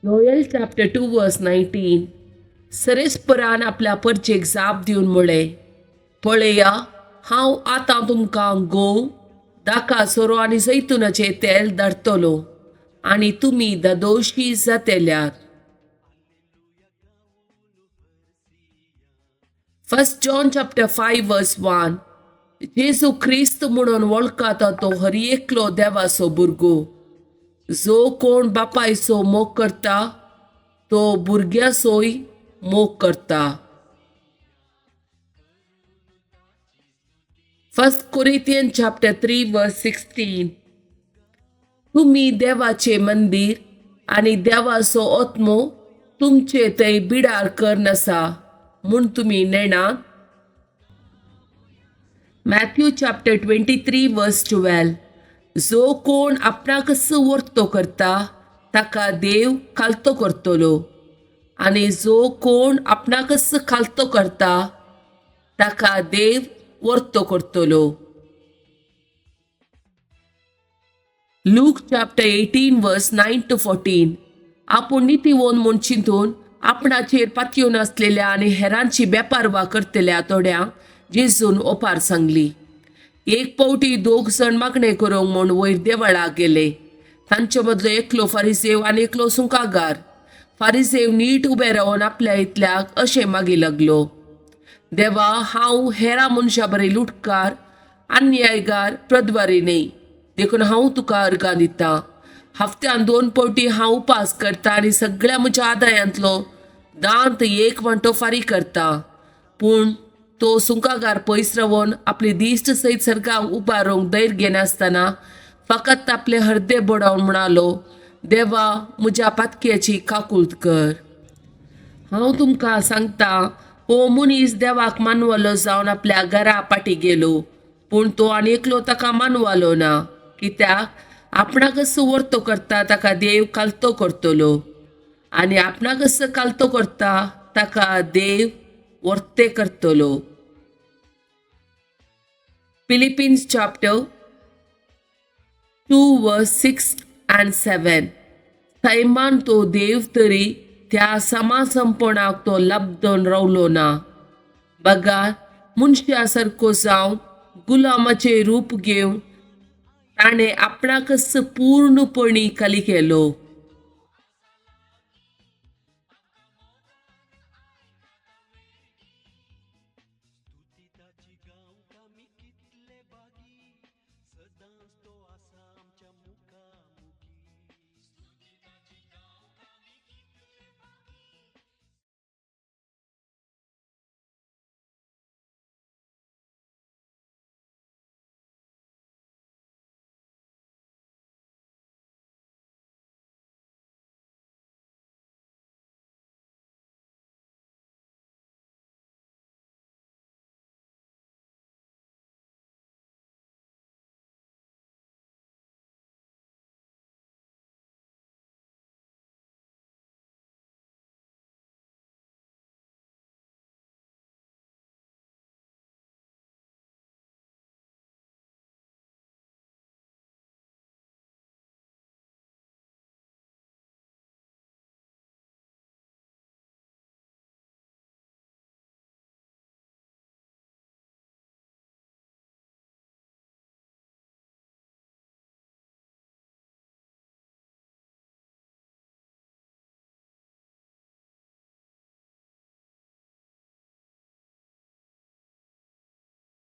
Joel chapter 2 verse 19. सरेस्परान आपल्या परचेक जाप दिवन म्हळें, पळया हांव आतां तुमकां गोंव, दाका सोरो आनी जैतुनाचें तेल धाडटलो आनी तुमी दादोशी जातेल्यात. 1 John chapter 5 verse 1. जेजू क्रिस्त म्हणून वळखता तो हर एकलो देवाचो भुरगो. जो कोण बापायचो मोग करता तो भुरग्याचोय मोग करता. 1 Corinthians chapter 3 verse 16. तुमी देवाचे मंदीर आनी देवाचो आत्मो तुमचे थंय बिडार करनासा म्हूण तुमी नेणात. Matthew chapter 23 verse 12. जो कोण आपणाकच वर्तो करता ताका देव खालतो करतलो आनी जो कोण आपणाकच खालतो करता ताका देव वर्तो करतलो. Luke chapter 18 verse 9 to 14. आपूण नितीवोन म्हूण चिंतून आपणाचेर पातयेवन आसलेल्या आनी हेरांची बेपारवा करतल्या थोड्यांक जेजून ओपार सांगली. एक पावटी दोग जाण मागणें करूंक म्हूण वयर देवळाक गेले. तांचे मदलो एकलो फारिसेव आनी एकलो सुंकागार. फारिसेव नीट उबे रावन आपल्या इतल्याक अशें मागी लागलो, देवा, हांव हेरा मनशां बरे लुटकार, अन्यायगार, प्रद्वारी न्हय, देखून हांव तुका अर्गां दितां. हफ्त्यान 2 पावटी हांव उपास करता आनी सगळ्या म्हज्या आदायांतलो दांत एक वांटो फारीक करता. पूण तो सुंकागार पयस रावन आपली दिश्ट सयत सर्गाक उबारूंक धैर्य घेनासतना फकत आपले हर्दे बडावन म्हणालो, देवा, म्हज्या पातक्याची काकूळट कर. हांव तुमकां सांगता, हो मनीस देवाक मानवलो जावन आपल्या घरा फाटी गेलो, पूण तो आनी एकलो ताका मानवलो ना. कित्याक आपणाकच वर्तो करता ताका देव कालतो करतलो आनी आपणाकच कालतो करता ताका देव वर्ते करतलो. Philippians chapter 2 verse 6 and 7. सैमान तो देव तरी त्या समासंपणाक तो लब्दन रावलो ना, बगार मनशा सारको जावन गुलामाचें रूप घेवन ताणें आपणाकच पूर्णपणी खाली केलो.